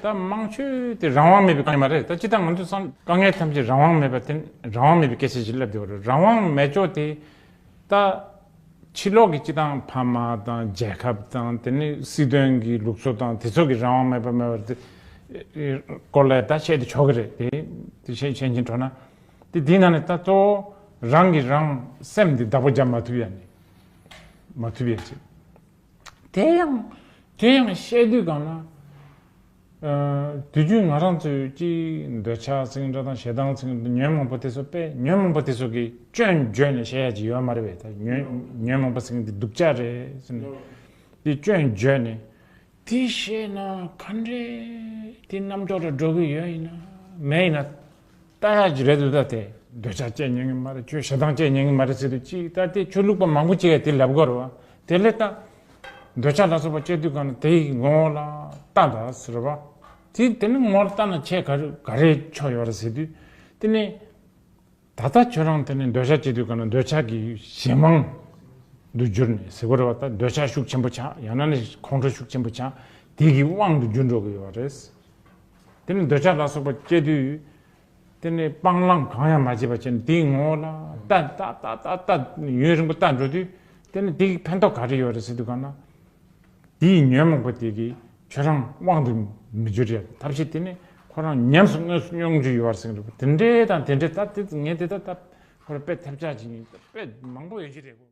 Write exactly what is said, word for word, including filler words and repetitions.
ད་དམངས་ཁྲོད་དེ་རང་དབང་མེད་པའི་དཀའ་ངལ་མ་རེད། ད་སྤྱིར་བཏང་ང་ཚོ་བསམ་དཀའ་ངལ་ཐམས་ཅད་རང་དབང་མེད་པ་དེ། རང་དབང་མེད་པའི་སྐད་ཆ་ཞིག་ལབ་བསྡད་པ་རེད། རང་དབང་མེད་ཕྱོགས་དེ་ད་ཕྱི་ལོགས་ཀྱི་སྤྱིར་བཏང་ཕ་མ་དང་རྒྱལ་ཁབ་དང་དེ་ནི་སྲིད་དོན་གྱི་ལུགས་སྲོལ་དང་དེ་ཚོ་གི་རང་དབང་མེད་པ་མེད་པ་དེ་སྐོར་ལ་ད་བཤད་དེ་ཆོག་གི་རེད། དེ་དེ་བཤད་བཤད་ཀྱིན་འགྲོ་ན་དེ་དེའི་ནང་ནས་ད་གཙོ་བོ་རང་གིས་རང་སེམས་དེ་བདག་པོ་རྒྱབ་མ་ཐུབ་ཡ་ནི་མ་ཐུབ་ཡ་ཅིག་དེ་ཡང་དེ་ཡང་བཤད་དུས་གང་ལ། ཨ། དུས་རྒྱུན་ང་རང་ཚོས་ཀྱི་འདོད་ཆགས་ཟེར་མཁན་འདྲ་དང་ཞེ་སྡང་ཟེར་མཁན་འདྲ། ཉོན་མོངས་པ་དེ་ཚོ་དཔེ་ཉོན་མོངས་པ་དེ་ཚོ་གི་སྐྱོན་བརྗོད་ནས་བཤད་ཡ་ཅིག་ཡོད་མ་རེད་པས། ད་ཉོན་ཉོན་མོངས་པ་ཟེར་མཁན་དེ་སྡུག་ཅག་རེད་ཟེར་ནས་དེ་སྐྱོན་བརྗོད་ནས་དེ་བཤད་ན་ག་འདྲས་དེ་རྣམ་འགྱུར་ར་འགྲོ་གི་ཡོད་ཡིན་ན་མེད་ཡིན་ན། ལྟ་ཡག་ཅིག་རེད་འདུག་ད་དེ་འདོད་ཆགས་སྐྱེ་ཉན་གི་མ་རེད། ཁྱོད་ཞེ་སྡང་སྐྱེ་ཉན་གི་མ་རེད་ཟེར་དུས་ཅིག་ད་དེ་ཆོས་ལུགས་པ་མང་པོ་ཅིག་གིས་དེ་ལབ་གི་རེད་པ། དེ་ལས་ད་འདོད་ཆགས་ལ་སོགས་པ་སྐྱེ་དུས་གང་ན་དེའི་ངོ་བོ་ལ་ལྟ་ད་ཟེར་བ། དེ་དེ་ནི་ངོ་བོ་ལ་ལྟ་ན་ཁྱད་ག་རེ་ག་རེ་ཕྱོགས་ཡོད་རེད་ཟེར་དུས་དེ་ནི་ད་ལྟ་ཁྱོད་རང་དེ་ནི་འདོད་ཆགས་སྐྱེ་དུས་གང་ན་འདོད་ཆགས་ཀྱི་གཞན་དབང་དུ་གྱུར་ནས་ཟེར་གི་རེད་པ། ད་འདོད་ཆགས་ཤུགས་ཆེན་པོ་ཆགས། ཡང་ན་ནི་ཁོང་ཁྲོ་ཤུགས་ཆེན་པོ་ཆགས། དེ་གི་དབང་དུ་གྱུར་འགྲོ་གི་ཡོད་རེད། དེ་ནི་འདོད་ཆགས་ལ་སོགས་པ་སྐྱེ་དུས། དེ་ནས་སྤང་བླང་གང་ཡང་མ་བྱས་པ་བྱས་ནས་དེའི་ངོ་བོ་ལ་ལྟ་ལྟ་ལྟ་ལྟ་ལྟ་ཡུན་རིང་པོ་ལྟ་འགྲོ་དུས། དེ་ནས་དེའི་ཕན་ཐོགས་ག་རེ་ཡོད་རེད་ཟེར་དུས་གང་ན། དེའི་ཉོན་མོངས་པ་དེ་གིས་ཁྱོད་རང་དབང་དུ་མི་འགྱུར་ཡ་ཐབས་ཤེས་དེ་ནས་ཁོ་རང་ཉམས་སུ་མྱོང་རྒྱུ་ཡོད་རེད་ཟེར་གི་འདུག་དེ་འདྲའི་དང་དེ་འདྲའི་ད་དེ་ངས་དེ་ད་ད་ཁོ་རང་དཔེ་ཐབས་ཆག་ཅིག་ཡིན། དཔེ་མང་པོ་ཡོད་ཀྱི་རེད་གོ།